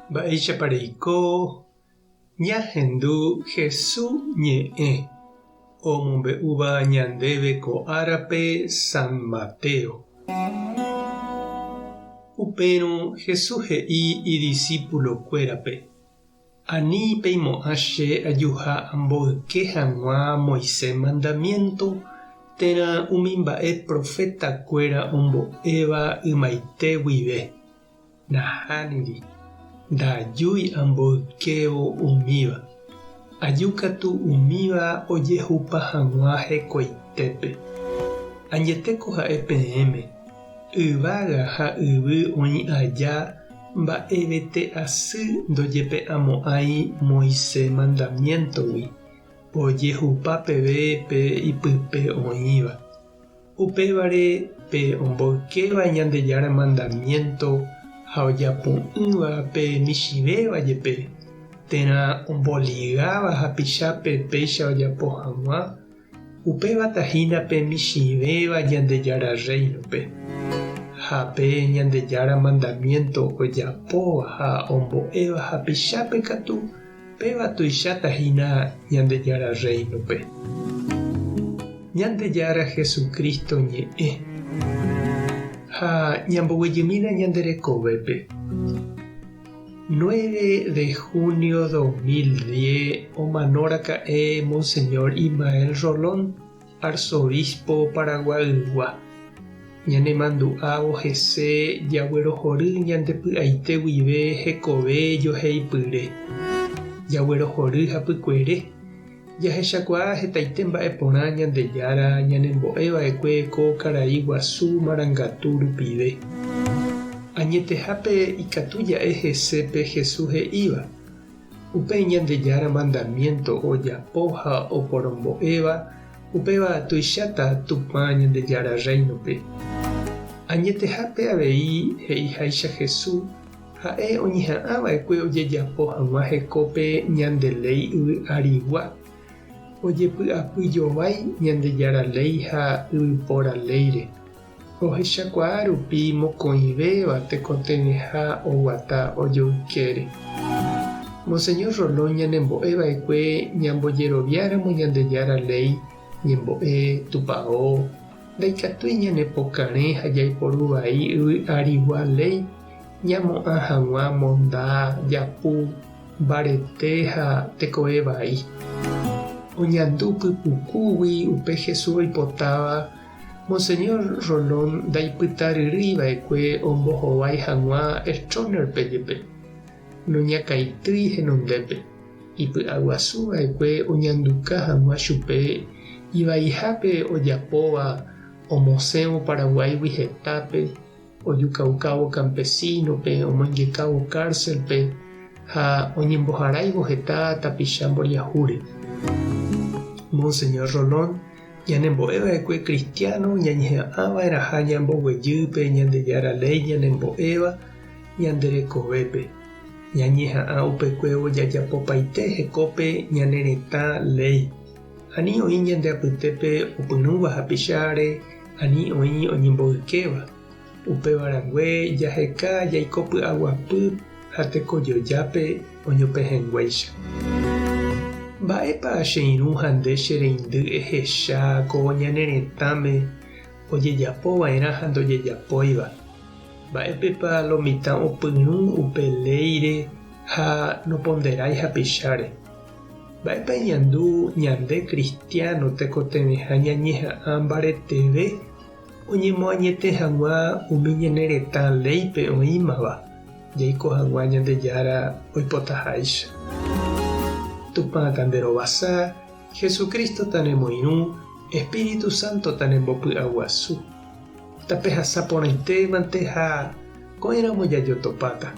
Mba'éichapa reiko ñahendu Hesu ñe'ẽ omombe'úva ñandéve ko árape San Mateo. Upérõ Hesu he'i idisípulokuérape, Ani peimo'ã che ajuha amboyke hag̃ua Moisés mandamiénto térã umi mba'e profetakuéra ombo'éva ymaite guive. Nahániri, ndajúi amboykévo umíva, aju katu umíva ojehupa hag̃ua hekoitépe. Añetéko ha'e peẽme, yvága ha yvy oĩ aja mba'evete asy ndojepe'amo'ãi Moisés mandamiéntogui, ojehupa peve pe ipype oĩva. Upévare pe omboykéva Ñandejára mandamiénto ha ojapo'ỹva pe michĩvéva jepe, térã omboligáva hapichápe péicha ojapo hag̃ua, upévata hína pe michĩvéva Ñandejára Rréinope. Ha pe Ñandejára mandamiénto ojapóva ha ombo'éva hapichápe katu, Péva tuicháta hína Ñandejára Rréinope. Ñandejára Jesucristo ñe'ẽ. Ha ñamboguejymína ñande rekovépe. 9 de junio 2010 omano raka'e Monseñor Ismael Rolón, arzobispo Paraguaygua. Ñanemandu'ávo hese jaguerohory ñande py'aite guive hekove joheipyre. Jaguerohory hapykuere. Jahechakuaa hetaite mba'e porã Ñandejára ñanembo'e va'ekue ko karai guasu marangatu rupive. Añetehápe ikatu ja'e hese pe Jesús he'íva, Upe Ñandejára mandamiénto ojapo ha oporombo'éva, upéva tuicháta Tupã Ñandejára Rréinope. Añetehápe avei he'iháicha Jesús, ha'e oñeha'ã va'ekue ojejapo hag̃ua hekópe ñande léi yvy arigua, ojepy'apy jovái Ñandejára léi ha yvypóra léire, Ohechakuaa rupi mokõivéva tekotevẽha oguata ojoykére. Monseñor Rolón ñanembo'e va'ekue ñambojeroviáramo Ñandejára léi, ñembo'e, tupao, ndaikatúi ñanepokarẽ ha jaiporu vai yvy arigua léi ñamo'ã hag̃ua monda, japu, mbarete ha tekove vai. Oñandu pypukúgui upe Jesús oipotáva Monseñor Rolón ndaipytaryrýi va'ekue ombohovái hag̃ua Stroessner-pe jepe, noñakãitýi henondépe, ipy'aguasu va'ekue oñanduka hag̃ua chupe ivaihápe ojapóva omosẽvo Paraguáigui hetápe, ojukaukávo campesino-pe, omoingekávo cárcel-pe ha oñemboharáivo heta tapicha mboriahúre. Monseñor Rolón Ñanembo'e va'ekue kristiáno ñañeha'ã va'erãha ñamboguejy pe Ñandejára léi ñanembo'éva ñande rekovépe. Ñañeha'ã upekuévo jajapopaite hekópe ñane retã léi. Ani oĩ ñande apytépe opyrũva hapicháre, ani oĩ oñemboykéva. Upéva rangue jaheka jaiko py'aguapy ha tekojojápe oñopehẽnguéicha. Mba'épa che irũ ha nde che reindy ehecha ko ñane retãme ojejapo va'erã ha ndojejapóiva? Mba'épepa lo mitã opyrũ upe léire ha noponderái hapicháre? Mba'épa eñandu ñande kristiáno tekotevẽha ñañeha'ã mbareteve Oñemoañete hag̃ua umi ñane retã léipe oĩmava, jaiko hag̃ua Ñandejára oipotaháicha. Tupã tanderovasa, Jesucristo tanemoirũ, Espíritu Santo tanembopy'aguasu. Tapehasa porãitémante ha ko'ẽramo jajotopáta.